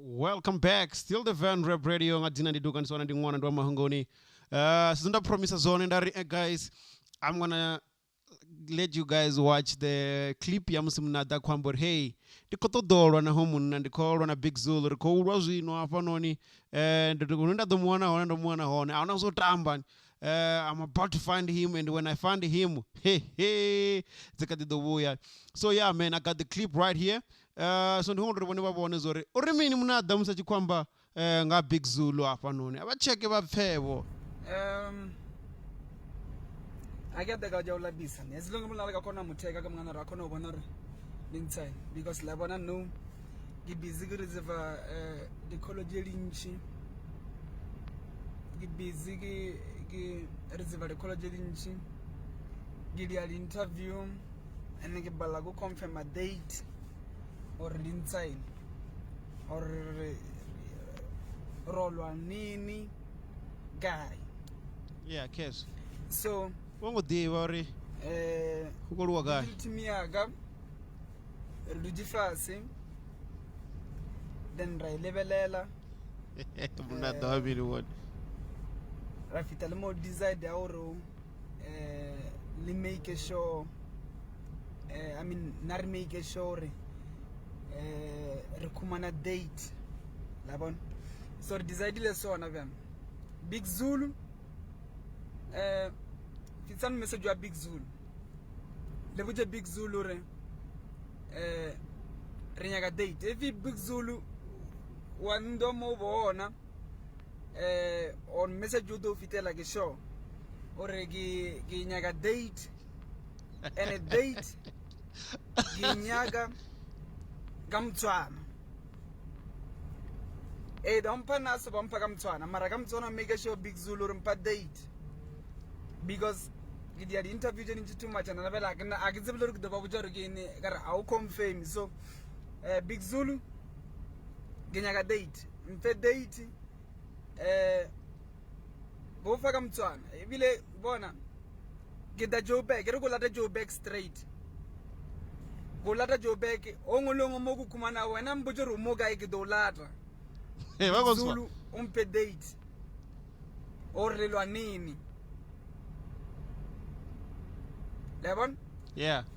Welcome back. Still the Van Rap Radio nga dzina ndi Duka Ndiswana ndi ṅwana ndi wa Mahungoni. Sizwe nda promisa zwone nda ri guys, I'm gonna let you guys watch the clip ya musi munna ḓa khou amba uri hey ndi khou ṱoḓa u lwa naho munna ndi khou lwa na Big Zulu ri khou lwa zwino hafhanoni ndi hune nda ḓo mu wana hone ndo mu wana hone ahuna zwo tamba. I'm about to find him, and when I find him, hey hey dzi kha ḓi ḓo vhuya. So yeah man, I got the clip right here. So ndi humbula uri vhone vha vhone zwori uri mini munna ḓa musi a tshi khou amba nga Big Zulu hafhanoni a vha tsheke vha pfevho. A ke ka ja o lapisa ne as long as ka kgona mo theka ka mongana ra kgona go bona gore le ntshae because la bona no ke busy ke receive di-call tše dintši ke busy ke receive di-call tše dintši ke dia di-interview and ke bala go confirm a date or le ntshae or re rolwa nini kae. Yeah, cash. So wo ngo ḓivha uri u khou lwa gai. Team yaka re dutse fase then ra e lebelela. Munna ḓa vhavhili wone. Ra fita le mo decide ya gore le make sure, I mean na re make sure gore re khumana date la bona. So re decidile sona bjang Big Zulu, fitsang message wa Big Zulu le botse Big Zulu re re nyaka date. If Big Zulu wa ndo mo bona on message o do fitela ke sure ore ke nyaka date and a date ke nyaka ka Motswana. Ee, ba mpha naso ba mpha ka Motswana mara ka Motswana make sure Big Zulu re mpha date because ke dia di-interview tše dintši too much and bela a ke tsebe le gore ke do ba botsa gore ke ene ka re ga o confirm. So Big Zulu ke nyaka date, mfe date bo fa ka Motswana ebile bona ke da Joburg re go lata Joburg straight go lata Joburg o ngwe le ngwe mo go khumana wena mpotse gore o mo kae ke do lata. Hey, ba go tswa. Zulu o mphe date or re lwa nini la bona.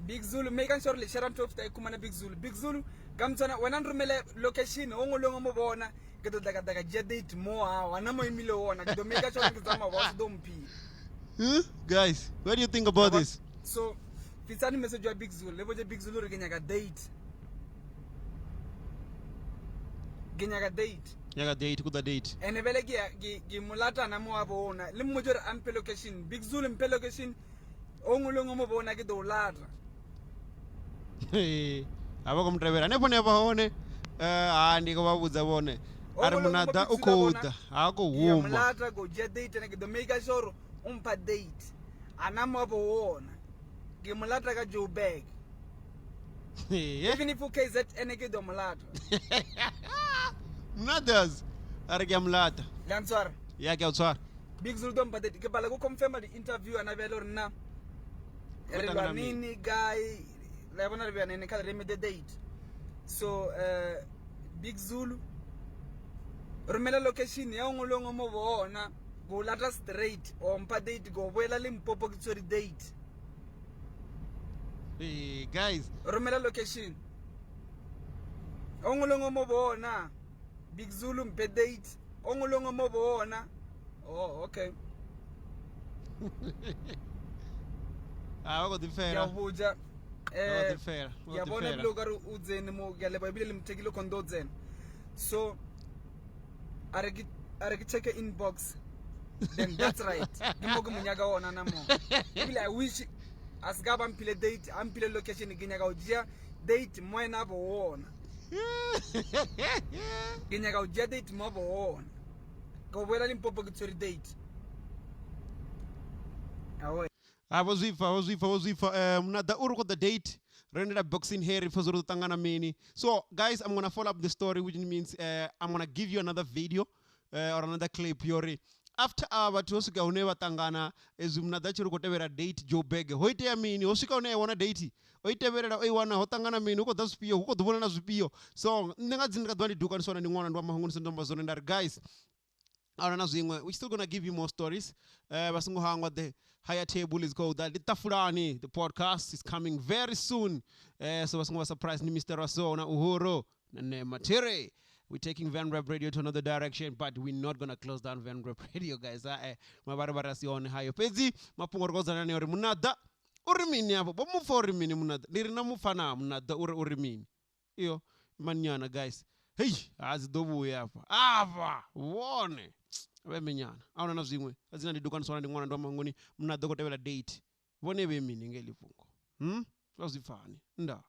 Big Zulu make sure le share ntho fita e khumana Big Zulu. Big Zulu ka Motswana wena nromele location o ngwe le ngwe mo bona ke tlo tla ka tla ka dzhia date mo ha wana mo emile wona ke do make sure ke tsamaya ba se do mphile. Huh? Guys, what do you think about this? So fitsane message wa Big Zulu le botse Big Zulu re ke nyaka date, ke nyaka date. Nyaka date ku the date. Ene bele ke molatana mo wa bona le mmotse gore a mphe location. Big Zulu mphe location o ngwe le ngwe mo bona ke do lata. A vha khou mu tevhela hanefho hune a vha hone. Ha ndi khou vha vhudza vhone a ri munna ḓa u khou ḓa ha khou huma. Mulata go dzhia date ene ke do make sure o mpha date ana mo vho wona ke mulata ka Joburg. Even if KZN ke do mulata. Mnadas a re ke a mulata. La ntshwara. Ya ke a tshwara. Big Zulu do mpha date ke bala go confirm di interview ana bele gore nna re lwa nini kae la bona re bja nini kha re mede date. So Big Zulu romela location ya ngwe le ngwe mo bona go lata straight or mpha date go boela Limpopo ke tshwere date. Hey guys, romela location o ngwe le ngwe mo bona Big Zulu mphe date o ngwe le ngwe mo bona. Oh okay. A vha khou ḓi ke a botsa Vha khou ḓi ke a bona ebile o kare o tsene mo ke a leba ebile le mothekile kgonde o tsena. So a re ke check inbox then that's right ke mo ke mo nyaka ona na mo ebile I wish a se ka ba mphile date a mphile location ke nyaka go dzhia date mo ena a bo ona ke nyaka go dzhia date mo a bo ona ke boela Limpopo ke tshwere date. Awe. Ha vho zwipfa vho zwipfa vho zwipfa munna uri khou ḓa date ro endela boxing here ri pfa zwo ri ḓo ṱangana mini. So guys, I'm gonna follow up the story, which means I'm gonna give you another video or another clip yori After avha vhathu ho swika hune vha ṱangana, ezwi Munaḓa tshi ri khou tevhela date Joburg, ho itea mini? Ho swika hune a i wana date, o i tevhelela o i wana, ho ṱangana mini, hu khou ḓa zwifhio, hu khou ḓo vhonala zwifhio. So nṋe nga dzina ndi kha ḓivha ndi duka ndi sona ndi ṅwana ndi wa mahunguni ndo amba zwone nda ri guys, ahuna na zwiṅwe, we still gonna give you more stories. Vha songo hangwa the higher table is called the Tafulani, the podcast is coming very soon. So vha songo vha surprise, ni Mr. Raso na Uhuru na Nema Tiri. We're taking Van Rep Radio to another direction, but we're not gonna close down Van Rep Radio, guys. Mavharivhari a si one hayo, fhedzi mafhungo ri khou dzana uri Munaḓa uri mini afho, vho mupfa uri mini Munaḓa, ndi ri na mupfa na Munaḓa uri uri mini iyo imaninyana guys. Hei, ha dzi ḓo vhuya afha afha vhone vhe minyana, ahuna na zwiṅwe. A dzina ndi dukaniswana ndi ṅwana ndi wa mangoni. Munaḓa khou tevhela date, vhone vhe mini nga heḽi fhungo, vha zwi pfani nda.